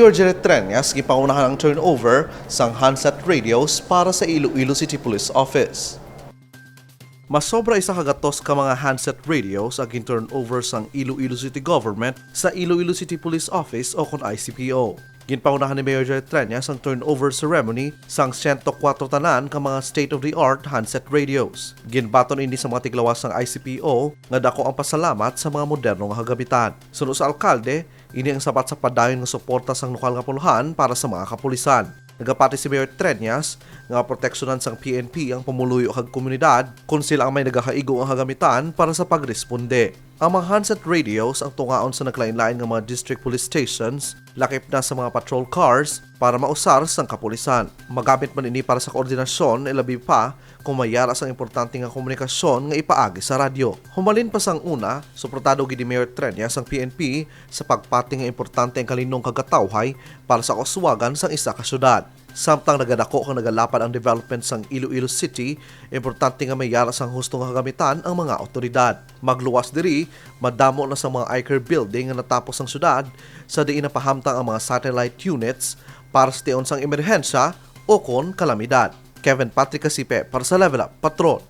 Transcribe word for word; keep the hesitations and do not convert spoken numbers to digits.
Mayor Jared Treñas, gipangunahan ang turnover sang handset radios para sa Iloilo City Police Office. Masobra isa ka gatos ka mga handset radios ang gin-turnover sang Iloilo City Government sa Iloilo City Police Office o kon I C P O. Ginpangunahan ni Mayor Jared Treñas ang turnover ceremony sang siyento kwatro tanan ka mga state-of-the-art handset radios. Ginbaton ini sa mga tiglawas sang I C P O nga dako ang pasalamat sa mga moderno nga kagamitan. Suno sa alkalde, ini ang sabat sa padayon nga suporta sang lokal nga pulhan para sa mga kapulisan. Nagapati si Mayor Treñas nga proteksyonan sang P N P ang pumuluyo kag komunidad kon sila ang may nagakaigo nga kagamitan para sa pagresponde. Ang mga handset radios ang tungaon sa naglain-lain nga mga district police stations, lakip na sa mga patrol cars para mausar sang kapulisan. Magamit man ini para sa koordinasyon, ilabi pa kung may yara sang importante nga komunikasyon nga ipaagi sa radyo. Humalin pa sang una, suportado gid ni Mayor Treñas ang P N P sa pagpati nga importante ang kalinong kag katawhay para sa kauswagan sang isa ka syudad. Samtang nagadako kag nagalapad ang development sang Iloilo City, importante nga may yara sang husto nga kagamitan ang mga awtoridad. Magluwas diri, madamo na sang mga I-CARE building nga natapos sang syudad, sa diin napahamtang ang mga satellite units para sa tion sang emerhensya o kon kalamidad. Kevin Patrick Casipe para sa Level Up Patrol.